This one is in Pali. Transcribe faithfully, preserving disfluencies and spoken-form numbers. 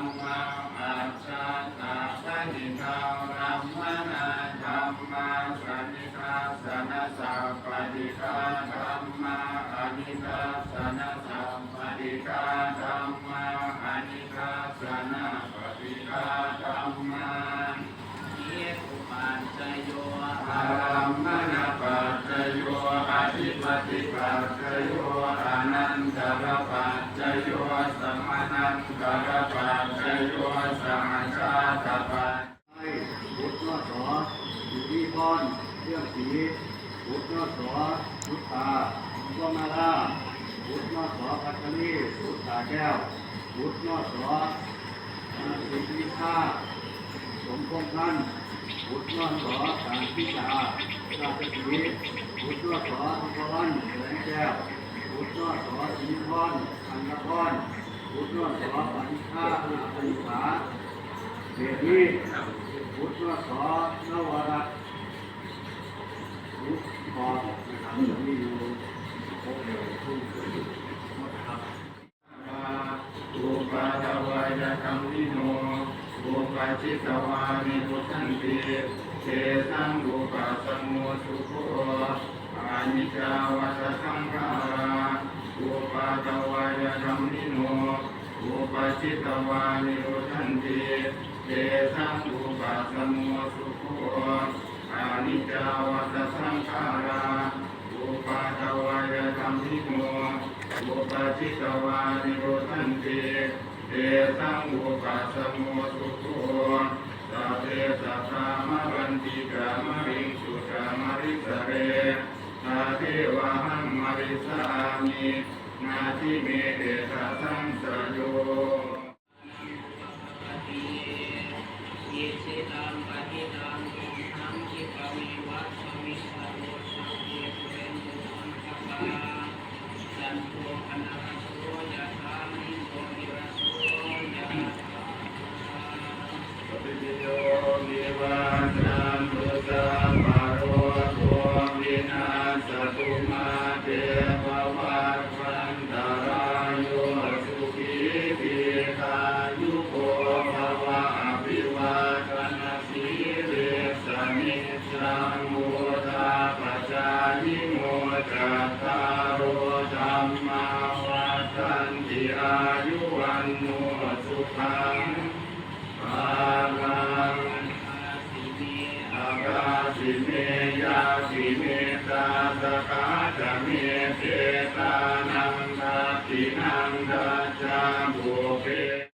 dhammā, paccattapadīghā dhammā, nidassanasappādīghā dhammā, anidassanasappādīghā dhammā, anidassanāpadīghā dhammā. Hetupaccayo, ārammaṇapaccayo, adhipatipaccayo, anantarapaccayo, samanantarapaccayo, sahajātapaccayo. พุทธนส สิริพร เรื่องศรี พุทธนส พุทธา พวงมาลา พุทธนส พัชรี พุทธาแก้ว พุทธนส สิริภา สมพงษ์พันธ์ พุทธนส สาธิตา ราชสีห์ พุทธนส ทองพวัน แสงแก้ว พุทธนส สิริพร อันธพร พุทธนส ปัญชา อาสนิสา เดชนี้ พุทธนส นวรัตน์ พุทธทอง นะครับ มีอยู่ Upaddavāya dhammino, uppajjitvā nirujjhanti, tesaṃ vūpasamo sukho. Aniccā vata saṅkhārā, uppajjitvā nirujjhanti, tesaṃ vūpasamo sukho. Aniccā vata saṅkhārā, uppajjitvā nirujjhanti, tesaṃ vūpasamo sukho. Aniccā vata saṅkhārā, uppajjitvā nirujjhanti, tesaṃ vūpasamo sukho. Aniccā vata saṅkhārā, uppajjitvā nirujjhanti, tesaṃ vūpasamo sukho. Sabbe sattā maranti ca, mariṃsu ca marissare, tathevāhaṃ marissāmi, natthi me ettha saṃsayo. Icchitaṃ patthitaṃ tumhaṃ khippameva samijjhatu, sabbe pūrentu saṅkappā, cando paṇṇaraso yathā, maṇi jotiraso yathā. Sabbītiyo vivajjantu, sabbarogo vinassatu, mā te bhavatvantarāyo, sukhī dīghāyuko bhava. Abhivādanasīlissa niccaṃ vuḍḍhāpacāyino, cattāro dhammā vaḍḍhanti, āyu vaṇṇo sukhaṃ balaṃ.